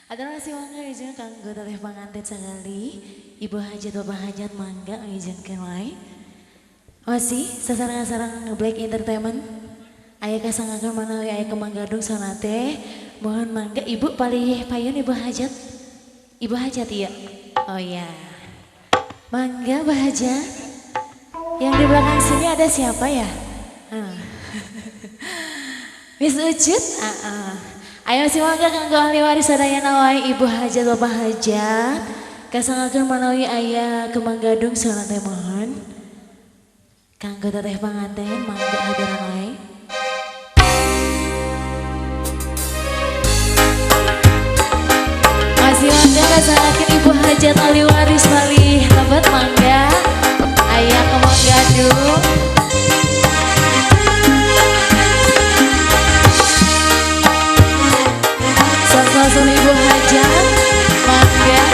Ada nasi mangga izin kanggo teteh panganten sekali. Ibu hajat bapak hajat mangga izinkan wae. Masih sasarang-sarang Black Entertainment. Aya kasangakeun manawi aya kembang gadung sonate. Mohon mangga ibu palih payun ibu hajat. Ibu hajat iya. Oh iya. Mangga Bu Hajat. Yang di belakang sini ada siapa ya? Miss Ucut? Ayo si mangga kanggo ahli waris sadayana wae Ibu Hajat Bapak Hajat. Kasangakeun manawi aya kembang gadung sonate mohon. Kanggo teteh panganten mangga hadiran wae. Masih mangga kasangakeun Ibu Hajat ahli waris malih lebet mangga. Aya kembang gadung. Sosok Ibu Hajat, mangga.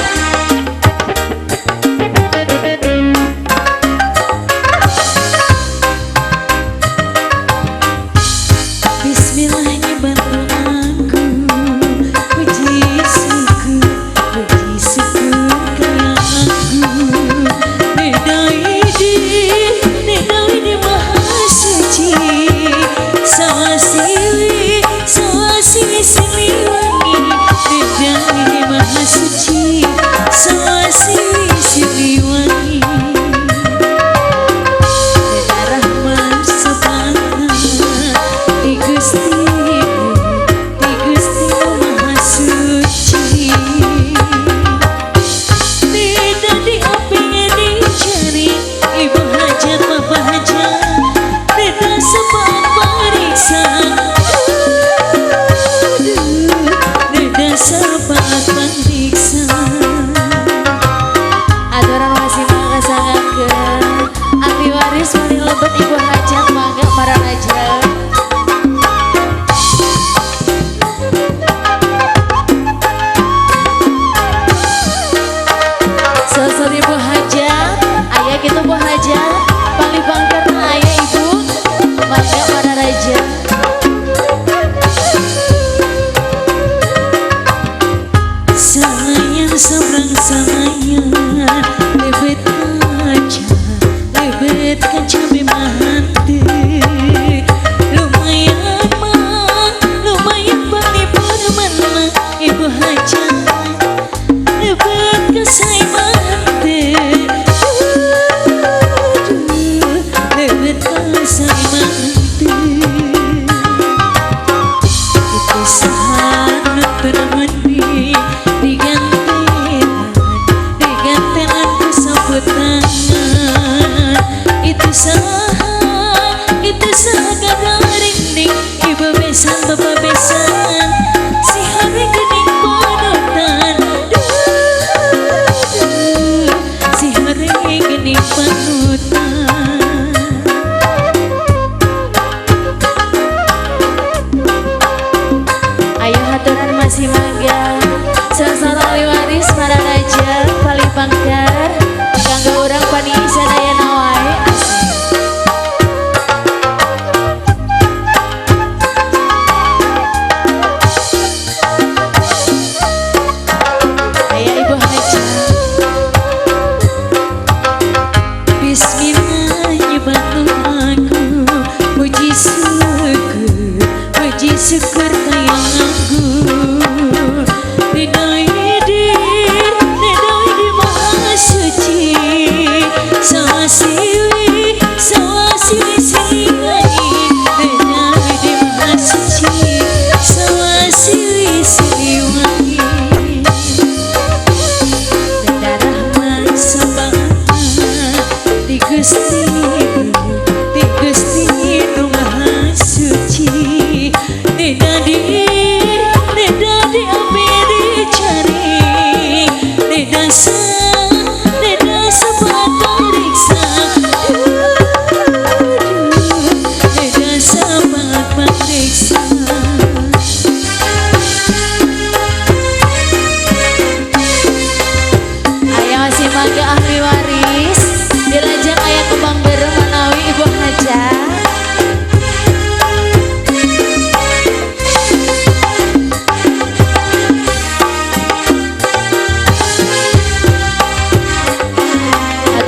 Bismillahnya bantu aku, puji syukur kaya aku. Nedai di maha suci, sawasiwi siliwangi. Nedai maha suci, sawasiwi siliwangi. Rahman subhana, di Gusti maha suci. Tidak diapingin dicari, Ibu Hajat Bapak Hajat, tidak sempat periksa. Tidak sempat periksa. Aturan masih mangga sangakeun ahli waris paling lebet Ibu Hajat mangga para raja. Sosok Ibu Hajat, ayah gitu Bu Hajat, paling bangkerna ayah ibu, mangga para raja. Sayang sabrang sayang, lebet kaca memahante. Lumayan mah, lumayan bali mana Ibu Hajat, lebet kasai mante. Lebet kasai mante. Itu sahanut termeni, digantenan ku sapu tangan. Itu saha gadarinding, ibu besan bapak besan, si hari gening panutan. Duh, si hari gening panutan. Ayo haturan masih mangga, sasar ahli waris para raja paling pangkar, kanggo urang pani sadayana wae. Ayo Ibu Hajat. Bismillah bantu aku, puji syukur kaya aku. Nedai di maha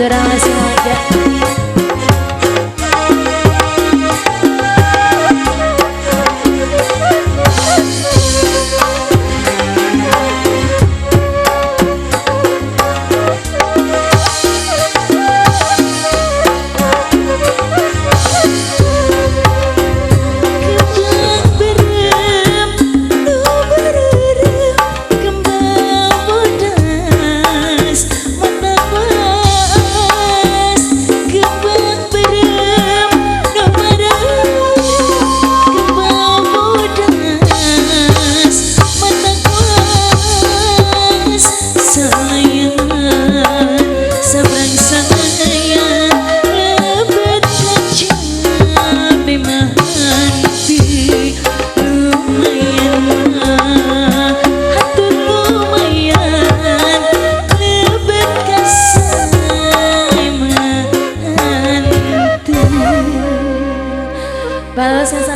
Haturang masih mangga. Balas.